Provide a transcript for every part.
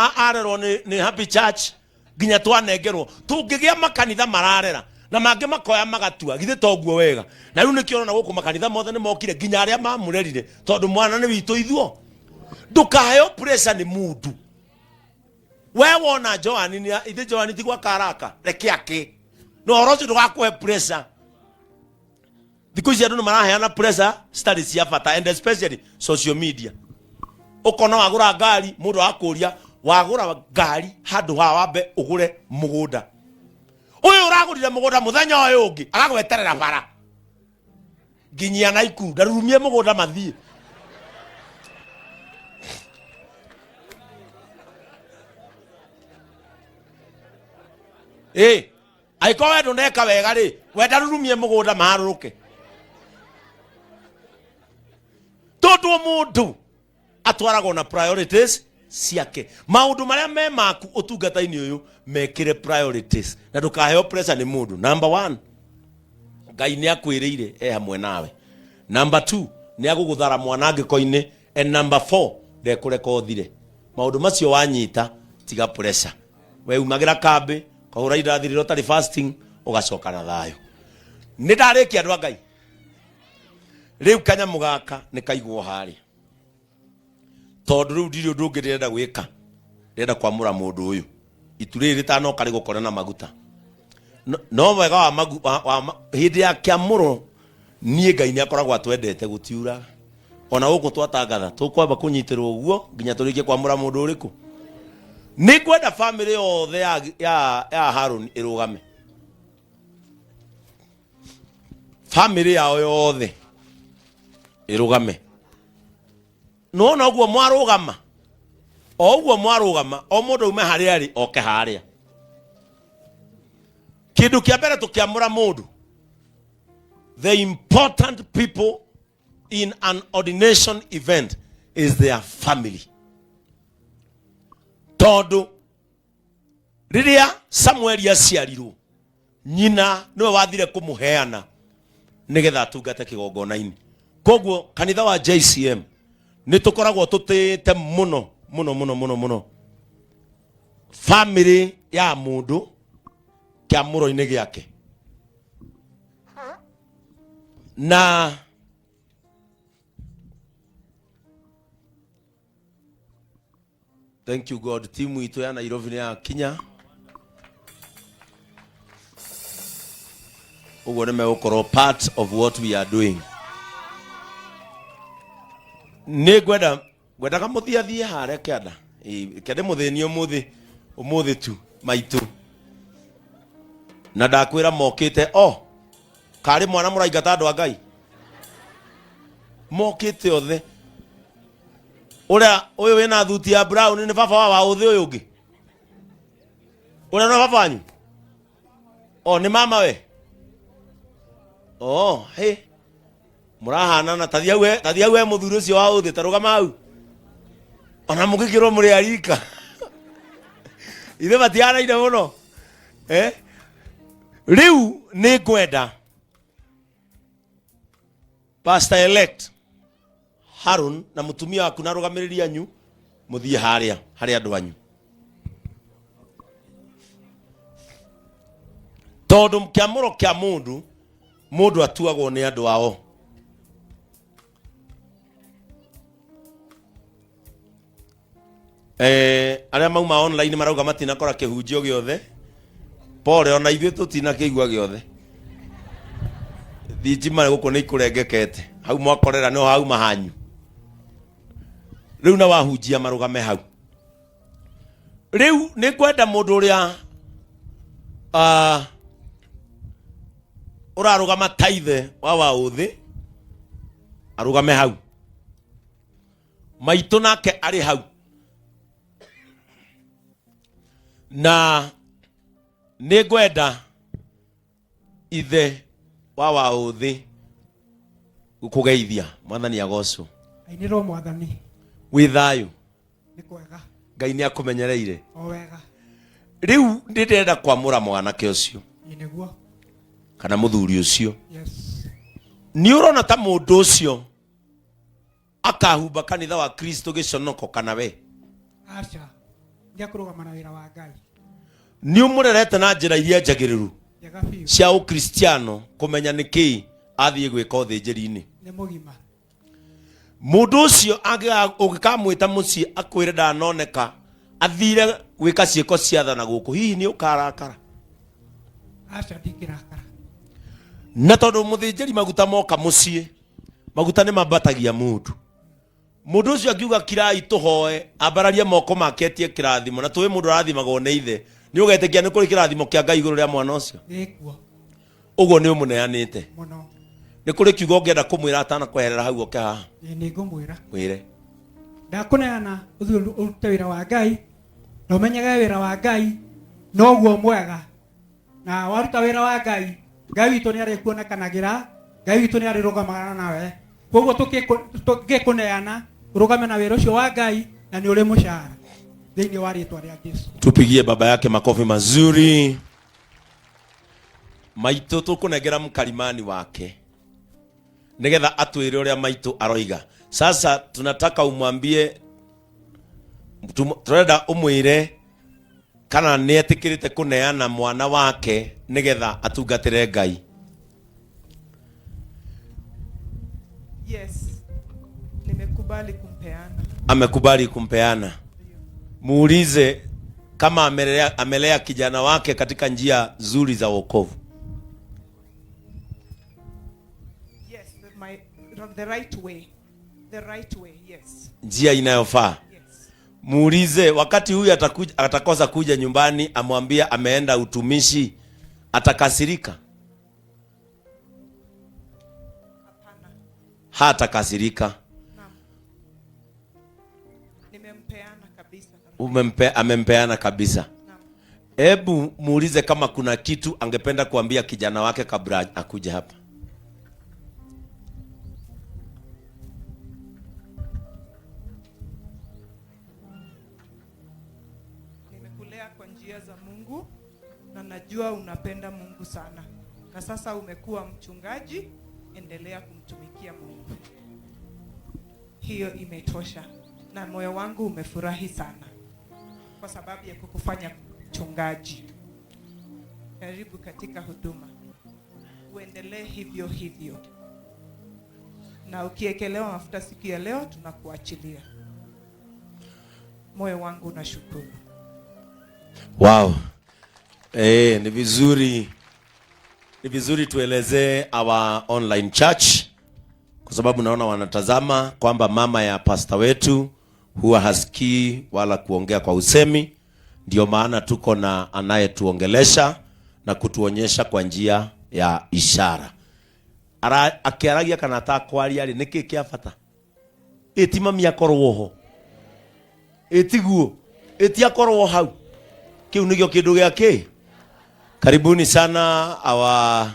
Haha arerwo nĩ Happy Church nginya twanengerwo tũngĩgĩa makanitha mararera na mangĩ makoya magatua githĩ toguo wega. Na rĩu nĩkĩo ũrona gũkũ makanitha mothe nĩ mokire nginya arĩa mamũrerire, tondũ mwana nĩ witũ ithuo. Ndũkaheo pressure nĩ mũndũ. We wona Joani nĩ ithe Joani ti gwaka araka, reke ake na ũhoro ũcio ndũgakũhe pressure. Thikũ ici andũ nĩ maraheana pressure citarĩ cia bata, and especially social media. Ũkona wagũra ngari, mũndũ akũria wagũra ngari handũ ha wambe ũgũre mũgũnda. Ũyũ ũragũrire mũgũnda mũthenya ũyũ ũngĩ agagweterera bara nginyia na ikuru ndarurumie mũgũnda mathiĩ. Ĩ angĩkorwo we ndũneka wega rĩ, wenda rurumie mũgũnda maharũrũke, tondũ mũndũ atwaragwo na priorities ciake. Maũndũ marĩa me maku ũtungata-inĩ ũyũ mekĩre priorities na ndũkaheo pressure nĩ mũndũ. Number one, Ngai nĩ akwĩrĩire e hamwe nawe. Number two, nĩ agũgũthara mwanangĩko-inĩ. And number four, ndekũreka ũthire. Maũndũ macio wanyita, tiga pressure. We umagĩra kambĩ ũkahũra indathi rĩrĩa ũtarĩ fasting, ũgacoka na thayũ. Nĩ ndarĩkia, andũ a Ngai. Rĩu kanyamũ gaka nĩ kaigwo harĩa, tondũ rĩu ndirĩ ũndũ ũngĩ ndĩrenda gwĩka. Ndĩrenda kwamũra mũndũ ũyũ itu rĩrĩ rĩtanoka rĩgũkore na maguta. No wega wa, magu, wa, wa, ma- hĩndĩ ya kĩamũro niĩ Ngai nĩ akoragwo atwendete, gũtiuraga ona gũkũ twatangatha tũkwamba kũnyitĩrwo ũguo nginya tũrĩkie kwamũra mũndũ ũrĩkũ. Nĩ ngwenda famĩlĩ yothe ya Harũni ĩrũgame, famĩlĩ yao yothe ĩrũgame. Nona ũguo mwarũgama, o ũguo mwarũgama, o mũndũ aume harĩa arĩ oke harĩa. Kĩndũ kĩa mbere tũkĩamũra mũndũ, the important people in an ordination event is their family, tondũ rĩrĩa Samueli aciarirwo, nyina nĩwe wathire kũmũheana nĩgetha atungate kĩgongona-inĩ. Koguo kanitha wa JCM nĩ tũkoragwo tũtĩĩte mũno mũno mũno mũno mũno famĩlĩ ya mũndũ kĩamũro-inĩ gĩake. Na thank you God, timu itũ ya Nairobi nĩ yakinya. Ũguo nĩ megũkorwo part of what we are doing. Nĩ ngwenda ngwendaga mũthiathiĩ harĩa kĩanda. Ĩĩ, kĩanda mũthĩni ũmũthĩ ũmũthĩ tu maitũ na ndakwĩra mokĩte o karĩ mwana mũraingata. Andũ a Ngai mokĩte othe. Ũrĩa ũyũ wĩna thuti ya brown nĩ baba wa waũthĩ, ũyũ ũngĩ ũrĩa no baba wanyu o nĩ mama we. O he mũrahanana. Tathi hau tathi hau he mũthuri ũcio wa ũthĩ, tarũgama hau ona mũgĩkĩrwo mũrĩ arika ithe matihanaine mũno, eh? Rĩu nĩ ngwenda pastor elect Harun na mũtumia waku na arũgamĩrĩri anyu mũthiĩ harĩa harĩ andũ anyu, tondũ kĩamũro kĩa mũndũ, mũndũ atuagwo nĩ andũ ao. Arĩa mauma online marauga matinakora kĩhunjio gĩothe. Pole, ona ithuĩ tũtinakĩigua gĩothe. Thitima gũkũ nĩ ikũrengekete hau mwakorera no hauma hanyu rĩu na wahunjia marũgame hau. Rĩu nĩ ngwenda mũndũ ũrĩa ũrarũgama ta ithe wa waũthĩ arũgame hau, maitũ nake arĩ hau, na nĩ ngwenda ithe wa waũthĩ gũkũgeithia. Mwathani agocwo. Ainĩrwo Mwathani. Wĩ thayũ? Nĩ kwega. Ngai nĩ akũmenyereire. O wega. Rĩu nĩ ndĩrenda kwamũra mwanake ũcio Ĩ nĩguo. kana mũthuri ũcio. Yes. Nĩ ũrona ta mũndũ ũcio akahumba kanitha wa Kristo gĩconoko kana we? Aca. Nĩ akũrũgama na wĩra wa Ngai. Nĩ ũmũrerete na njĩra iria njagĩrĩru Njega biũ. cia ũkristiano kũmenya nĩ kĩĩ athiĩ gwĩka ũthĩnjĩri-inĩ. Nĩ mũgima. Mũndũ ũcio ũngĩkamwĩta mũciĩ akwĩre ndanoneka athire gwĩka ciĩko cia tha na gũkũ, hihi nĩ ũkarakara? Aca, ndingĩrakara. Na tondũ mũthĩnjĩri maguta moka mũciĩ, maguta nĩ mambatagia mũndũ. Mũndũ ũcio angiuga kirai tũhoe, ambararie moko make etie kĩrathimo, na tũĩ mũndũ arathimagwo nĩ ithe, nĩ ũgetĩkia nĩ kũrĩ kĩrathimo kĩa Ngai igũrũ rĩa mwana ũcio? Gĩkuo. Ũguo nĩ ũmũneanĩte. Mũno. Nĩ kũrĩ kiugo ũngĩenda kũmwĩra atanakweherera hau oke haha? Ĩĩ, nĩ ngũmwĩra. Mwĩre. Ndakũneana ũthiĩ ũrute wĩra wa Ngai, na ũmenyage wĩra wa Ngai noguo mwega. Na waruta wĩra wa Ngai, Ngai witũ nĩ arĩkuonekanagĩra, Ngai witũ nĩ arĩrũgamaga nawe. Koguo tũngĩkũneana ũrũgame na wĩra ũcio wa Ngai, na nĩ ũrĩ mũcara thĩinĩ wa rĩtwa rĩa Jesu. Tupigie baba yake makofi mazuri. Maitũ tũkũnengera mkalimani wake nigetha atwĩre ũrĩa maitũ aroiga. Sasa tunataka umwambie, turenda umwĩre kana nĩ etĩkĩrĩte kũneana mwana wake nigetha atungatĩre Ngai. Yes, nimekubali kumpeana. Amekubali kumpeana. Muulize kama amelea kijana wake katika njia nzuri za wokovu. Yes, the right way. The right way, yes. Njia inayofaa. Yes. Muulize wakati huyu atakosa kuja nyumbani, amwambie ameenda utumishi, atakasirika? Hapana. Hatakasirika. Naam. Nimempeana kabisa. Amempeana kabisa. Naam. Hebu muulize kama kuna kitu angependa kuambia kijana wake kabla akuje hapa. Nimekulea kwa njia za Mungu na najua unapenda Mungu sana. Na sasa umekuwa mchungaji, endelea kumtumikia Mungu. Hiyo imetosha. Na moyo wangu umefurahi sana kwa sababu ya kukufanya mchungaji. Karibu katika huduma. Uendelee hivyo hivyo. Na ukiekelewa mafuta siku ya leo tunakuachilia. Moyo wangu unashukuru. Wow. Ni vizuri. Ni vizuri tuelezee our online church, kwa sababu naona wanatazama kwamba mama ya pastor wetu huwa hasikii wala kuongea kwa usemi. Ndio maana tuko na anayetuongelesha na kutuonyesha kwa njia ya ishara. Akiaragia kana atakwaria rĩ, nĩkĩ kĩa bata? Ĩti mami akorwo ho. Ĩtiguo. Ĩti akorwo hau. Kĩu nĩkĩo kĩndũ gĩa kĩ? Karibuni sana our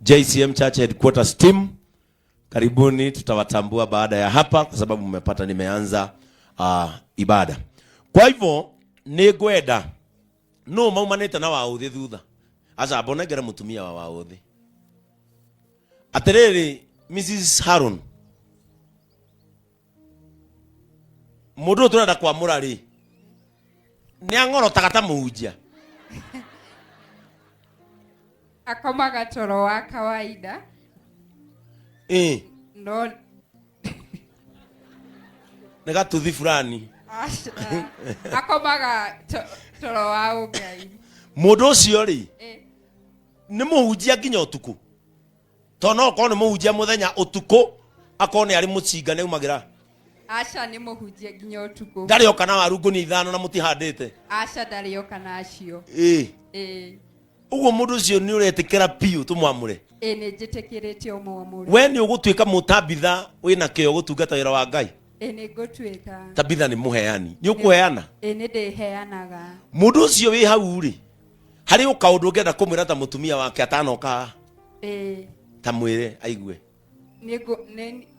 JCM Church Headquarters team. Karibuni, tutawatambua baada ya hapa kwa sababu mmepata nimeanza ibada. Kwa hivyo nĩ ngwenda no maumanĩte na waũthĩ thutha. Aca mbonengere mũtumia wa waũthĩ. Atĩrĩrĩ, Mrs Haron, mũndũ ũyũ tũrenda kwamũra rĩ, nĩ ang'orotaga ta mũhunjia. Akomaga toro wa kawaida. No. Nĩ gatuthi fulani. Aca. Akomaga toro wa ũngai. Mũndũ ũcio rĩ, nĩ mũhunjia nginya ũtukũ. Tondũ no okorwo nĩ mũhunjia mũthenya, ũtukũ akorwo nĩ arĩ mũcinga nĩ aumagĩra. Aca, nĩ mũhunjia nginya ũtukũ. Ndarĩ oka na waru ngũnia ithano na mũtihandĩte. Aca, ndarĩ oka na acio. Ũguo mũndũ ũcio nĩ ũretĩkĩra biũ tũmwamũre? Nĩ njĩtĩkĩrĩte ũmwamũre. We nĩ ũgũtuĩka mũtabitha wĩna kĩo gũtungata wĩra wa Ngai? Nĩ ngũtuĩka. Tabitha nĩ mũheani. Nĩ ũkũheana? Nĩ ndĩheanaga. Mũndũ ũcio wĩ hau rĩ, harĩ o kaũndũ ũngĩenda kũmwĩra ta mũtumia wake atanoka haha? Ta mwĩre aigue. Niĩ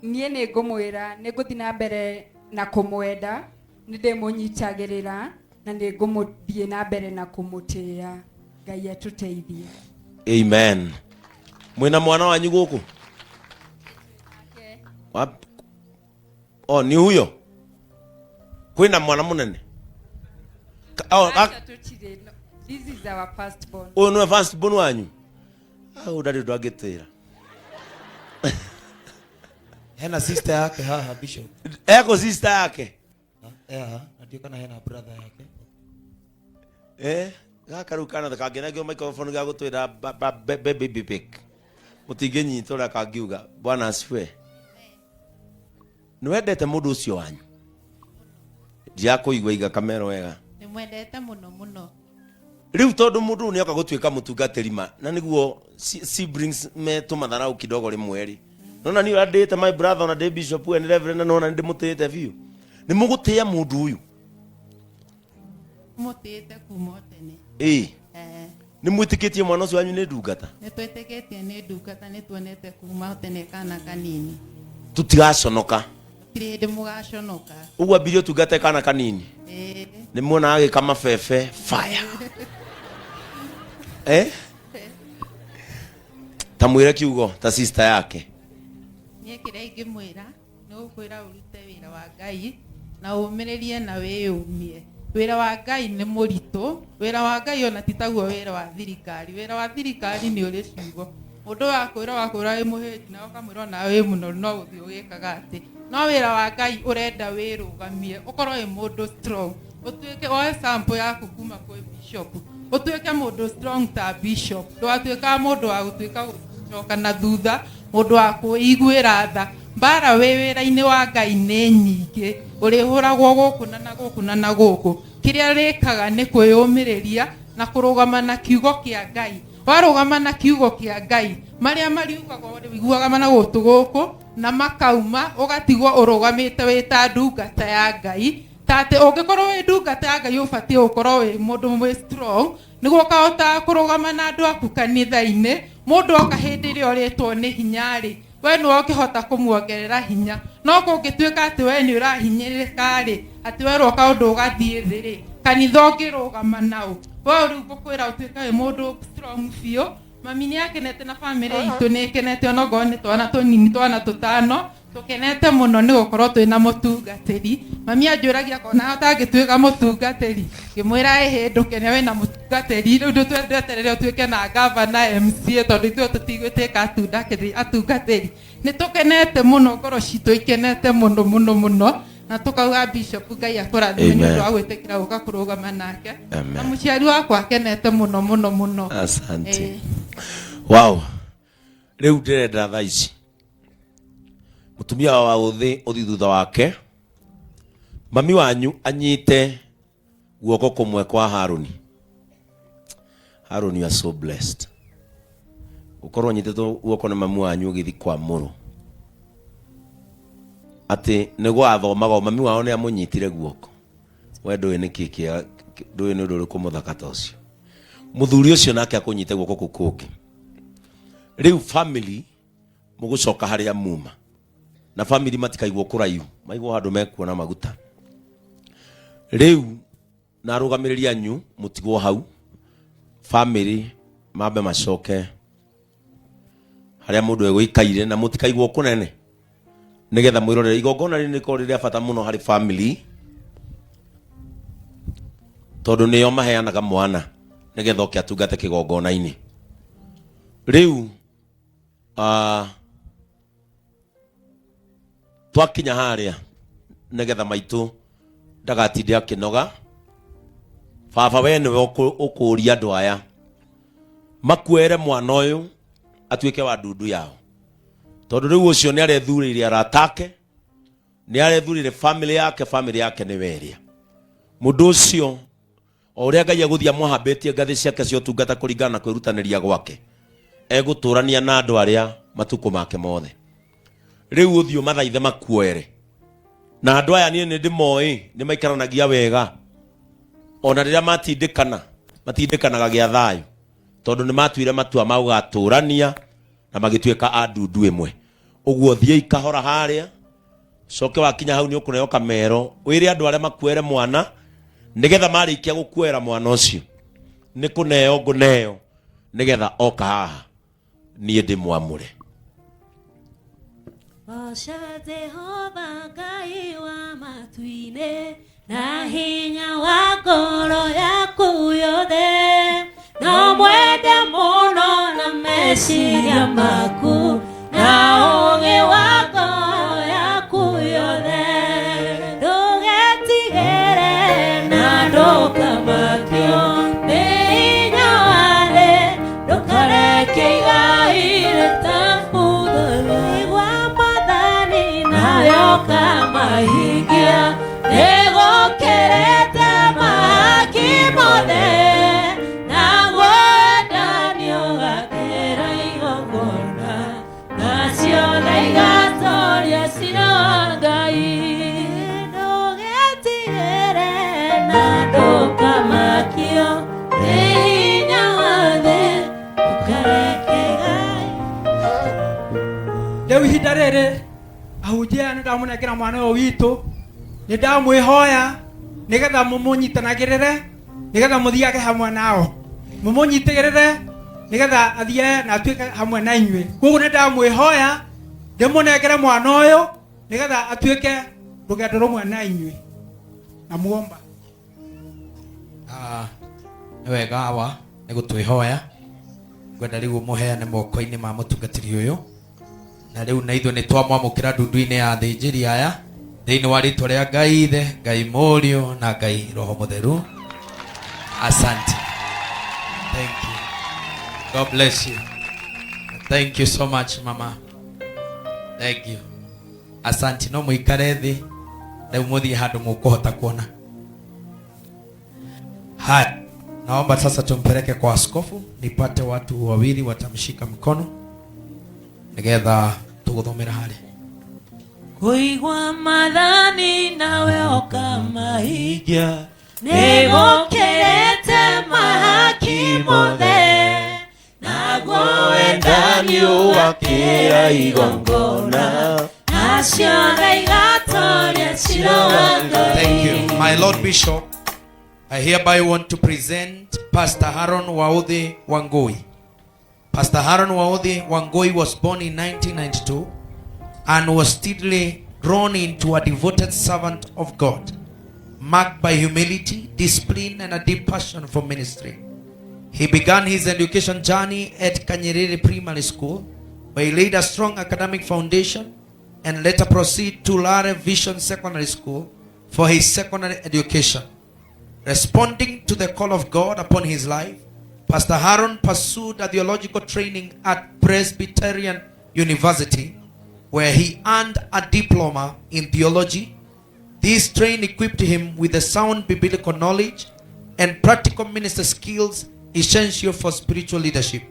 nĩ ngũmwĩra, nĩ ngũthiĩ na mbere na kũmwenda, nĩ ndĩmũnyitagĩrĩra na nĩ ngũmũthiĩ na mbere na kũmũtĩĩa. Ngai atũteithie. Amen. Mwĩna mwana wanyu gũkũ? Wapi? Oh, ni huyo? Kwĩna mwana mũnene? Oh, Acha tũtirĩ no- this is our first born. Ũyũ nĩwe first born wanyu? Au ndarĩ ũndũ angĩtwĩra. Hena sister yake haha, Bishop. Eko sister yake? Yeah, na ndio kana hena brother yake. Gaka rĩu kana kangĩnengwo microphone ga gũtwĩra baby big, mũtingĩnyita ũrĩa kangiuga. Bwana asifiwe. Nĩ wendete mũndũ ũcio wanyu? Ndirakũigua, iga kamero wega. Nĩ mwendete mũno mũno. Rĩu tondũ mũndũ ũyũ nĩoka gũtuĩka mũtungatĩri ma na nĩguo siblings me tũmatharau kidogo rĩmwe rĩ, nona niĩ ũrĩa ndĩĩte my brother, ona ndĩ bishop, we nĩ reverend, na nona nĩ ndĩmũtĩĩte biũ. Nĩ mũgũtĩĩa mũndũ ũyũ? Mũtĩĩte kuma o tene. Ĩĩ. Eh. Nĩ mwĩtĩkĩtie mwana ũcio wanyu nĩ ndungata? Nĩ twĩtĩkĩtie nĩ ndungata, nĩ tuonete kuma tene kana kanini. Tũtigaconoka? Gũtirĩ hĩndĩ mũgaconoka. Ũguo ambirie ũtungata kana kanini? Ĩĩ. Nĩ muonaga agĩka mabebe fire, eh? Ta mwĩre kiugo ta sister yake. Niĩ kĩrĩa ingĩmwĩra nĩ gũkwĩra ũrute wĩra wa Ngai na ũmĩrĩrie na wĩyũmie. Wĩra wa Ngai nĩ mũritũ. Wĩra wa Ngai ona ti taguo wĩra wa thirikari. Wĩra wa thirikari nĩ ũrĩ ciugo, mũndũ wakwĩra wĩ mũhĩnju na ũkamwĩra ona wĩ mũnoru no gũthiĩ ũgĩkaga atĩ, no wĩra wa Ngai ũrenda wĩrũgamie, ũkorwo wĩ mũndũ strong, ũtuĩke woe sample yaku kuma kwĩ bishop, ũtuĩke mũndũ strong ta bishop. Ndũgatuĩka mũndũ wa gũtuĩka gũcoka na thutha, mũndũ wa kwĩiguĩra tha. Mbara wĩ wĩra-inĩ wa Ngai nĩ nyingĩ, ũrĩhũragwo gũkũ na na gũkũ na na gũkũ. Kĩrĩa rĩkaga nĩ kwĩyũmĩrĩria na kũrũgama na kiugo kĩa Ngai. Warũgama na kiugo kĩa Ngai, marĩa mariugagwo ũiguaga na gũtũ gũkũ na makauma, ũgatigwo ũrũgamĩte wĩ ta ndungata ya Ngai. Ta atĩ ũngĩkorwo wĩ ndungata ya Ngai, ũbatiĩ gũkorwo wĩ mũndũ mwĩ strong nĩguo ũkahotaga kũrũgama na andũ aku kanitha-inĩ. Mũndũ oka hĩndĩ ĩrĩa ũrĩtwo nĩ hinya rĩ, we nĩwe ũngĩhota kũmuongerera hinya. No kũngĩtuĩka atĩ we nĩ ũrahinyĩrĩrĩka rĩ, atĩ werwo kaũndũ ũgathiĩ thĩ rĩ, kanitha ũngĩrũgama nau? We rĩu ngũkwĩra ũtuĩke wĩ mũndũ strong biũ. Mami nĩ akenete na bamĩrĩ itũ nĩ ĩkenete, onokorwo nĩ twana tũnini, twana tũtano. Tũkenete mũno nĩ gũkorwo twĩna mũtungatĩri. Mami anjũragia kona atangĩtuĩka mũtungatĩri, ngĩmwĩra ĩhĩ, ndũkene wĩna mũtungatĩri. Rĩu ndũtweterere ũtuĩke na gavana, MCA, tondũ ithuĩ tũtigwĩtĩka atungatĩri. Nĩ tũkenete mũno, ngoro citũ ikenete mũno mũno mũno, na tũkauga bishop Ngai akũrathime nĩ ũndũ wa gwĩtĩkĩra gũka kũrũgama nake. Amen. Na mũciari wakwa akenete mũno mũno mũno. Asante. Eh. Wow, rĩu ndĩrenda thaa ici mũtumia wa ũthĩ ũthi thutha wake, mami wanyu anyite guoko kũmwe kwa Haruni. Haruni, you are so blessed gũkorwo nyitĩtwo guoko nĩ mami wanyu ũgĩthi kwa mũrũ atĩ nĩ gwathomaga mami wao nĩ amũnyitire guoko. We ndũĩ nĩ kĩ kĩa ndũĩ nĩ ũndũ ũrĩkũ mũthaka ta ũcio. Mũthuri ũcio nake akũnyite guoko kũu kũngĩ. Rĩu family mũgũcoka harĩa muma na family matikaigwo kũraihu, maigwo handũ mekuona maguta. Rĩu na arũgamĩrĩri anyu mũtigwo hau, family mambe macoke harĩa mũndũ egũikaire na mũtikaigwo kũnene nĩgetha mwĩrorere igongona rĩrĩ. Nĩkorwo rĩ rĩa bata mũno harĩ family tondũ nĩo maheanaga mwana nĩgetha oke atungate kĩgongona-inĩ. Rĩu twakinya harĩa nĩgetha maitũ ndagatinde akĩnoga. Baba, we nĩwe ũkũũria andũ aya makuere mwana ũyũ atuĩke wa ndundu yao, tondũ rĩu ũcio nĩ arethurĩire arata ake, nĩ arethurĩire family yake. Family yake nĩwe ĩrĩa mũndũ ũcio o ũrĩa Ngai egũthiĩ amũhambĩtie ngathĩ ciake cia ũtungata kũringana na kwĩrutanĩria gwake, egũtũrania na andũ arĩa matukũ make mothe. Rĩu ũthiĩ ũmathaithe makuoere na andũ aya. Niĩ nĩ ndĩmoĩ, nĩ maikaranagia wega, ona rĩrĩa matindĩkana matindĩkanaga gĩa thayũ, tondũ nĩ matuire matua ma gũgatũrania na magĩtuĩka a ndundu ĩmwe. Ũguo thiĩi kahora harĩa, coke wakinya hau nĩ ũkũneo kamero, wĩre andũ arĩa makuere mwana, nĩgetha marĩkia gũkuoera mwana ũcio nĩ kũneo ngũneo, nĩgetha oka haha niĩ ndĩmwamũre. Goca Jehova Ngai wa matu-inĩ. Na hinya wa ngoro yaku yothe, na ũmwende mũno na meciria maku, na ũũgĩ wa ngoro yaku yothe. Ndũgetigĩre na ndũkamakio nĩ hinya wa thĩ, ndũkareke igai rĩtabuthe. Igua Mwathani nawe ũkamahingia, nĩgũkĩrĩte mahaki mothe, naguo wendani ũgakĩra igongona, na ciothe igatoria ciira wa Ngai. Ndũgetigĩre na ndũkamakio nĩ hinya wa thĩ, ndũkareke igai. Rĩu ihinda rĩrĩ ahunjia nĩ ndamũnengera mwana ũyũ witũ, nĩ ndamwĩhoya nĩgetha mũmũnyitanagĩrĩre, nĩgetha mũthiage hamwe nao, mũmũnyitĩrĩre nĩgetha athiĩ na atuĩke hamwe na inyuĩ. Koguo nĩ ndamwĩhoya ndĩmũnengere mwana ũyũ nĩgetha atuĩke rũgendo rũmwe na inyuĩ, na muomba. Ah, nĩ wega awa nĩ gũtwĩhoya. Ngwenda rĩu ũmũheane moko-inĩ ma mũtungatĩri ũyũ, na rĩu na ithuĩ nĩ twamwamũkĩra ndundu-inĩ ya athĩnjĩri aya thĩinĩ wa rĩtwa rĩa Ngai Ithe, Ngai Mũriũ na Ngai Roho Mũtheru. Asante, thank you, God bless you, thank you so much mama, thank you, asante. No mũikare thĩ rĩu, mũthiĩ handũ mũkũhota kuona. Haya, naomba sasa tumpeleke kwa askofu, nipate watu wawili watamshika mkono nigetha tuguthomera harĩa. Kũigua Maathani nawe ũkamahingia nĩgũkĩrĩte mahaki mothe, naguo wendani ũgakĩra igongona, na ciothe igatoria ciira wa Ngai. Thank you. My Lord Bishop, I hereby want to present Pastor Haron Wauthi Wangui. Pastor Haron Wauthi Wangui was born in 1992 and was steadily grown into a devoted servant of God, marked by humility, discipline, and a deep passion for ministry. He began his education journey at Kanyerere Primary School, where he laid a strong academic foundation and later proceeded to Lare Vision Secondary School for his secondary education. Responding to the call of God upon his life, Pastor Haron pursued a theological training at Presbyterian University, where he earned a diploma in theology. This training equipped him with the sound biblical knowledge and practical minister skills essential for spiritual leadership.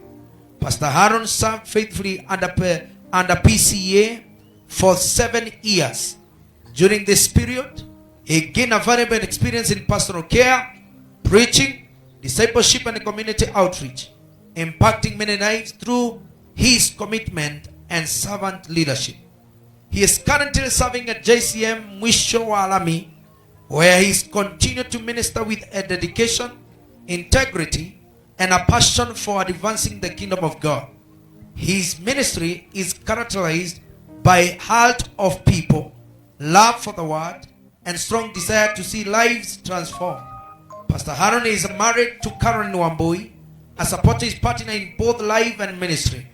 Pastor Haron served faithfully under PCA for 7 years. During this period, he gained a valuable experience in pastoral care, preaching, discipleship, and community outreach, impacting many lives through his commitment and servant leadership. He is currently serving at JCM Mwisho wa Lami, where he is continued to minister with a dedication, integrity, and a passion for advancing the kingdom of God. His ministry is characterized by heart of people, love for the word, and strong desire to see lives transformed. Pastor Haron is married to Karen Wambui, a supportive partner in both life and ministry.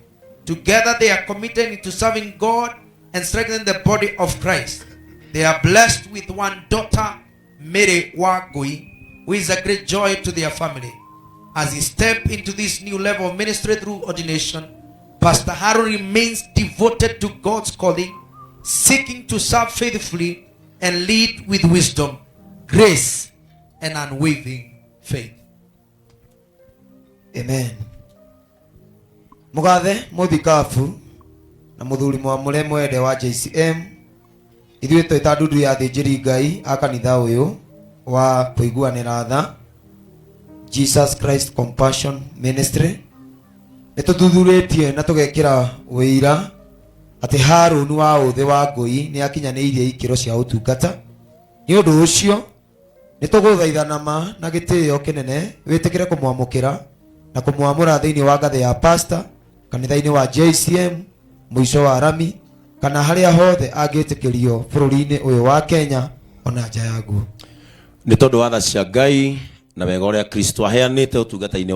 Together they are committed to serving God and strengthening the body of Christ. They are blessed with one daughter, Mary Wangui, who is a great joy to their family. As he step into this new level of ministry through ordination, Pastor Haron remains devoted to God's calling, seeking to serve faithfully and lead with wisdom, grace, and unwavering faith. Amen. Mugathe muthikabu na muthuri mwamũre mwende wa JCM, ithuĩ twĩ ta ndundu ya athĩnjĩri Ngai a kanitha ũyũ wa kũiguanĩra tha, Jesus Christ Compassion Ministry, nĩ tũthuthurĩtie na tũgekĩra ũira atĩ Harũni wa Ũthĩ wa Ngũi nĩ akinyanĩirie ikĩro cia ũtungata. Nĩ ũndũ ũcio nĩ tũgũthaithana ma na gĩtĩo kĩnene wĩtĩkĩre kũmwamũkĩra na kũmwamũra thĩinĩ wa ngathĩ ya pastor kanitha-inĩ wa JCM Mũico wa Rami, kana harĩa hothe angĩtĩkĩrio bũrũri-inĩ ũyũ wa Kenya ona nja yaguo. Nĩ tondũ wa tha cia Ngai na wega ũrĩa Kristo aheanĩte ũtungata-inĩ.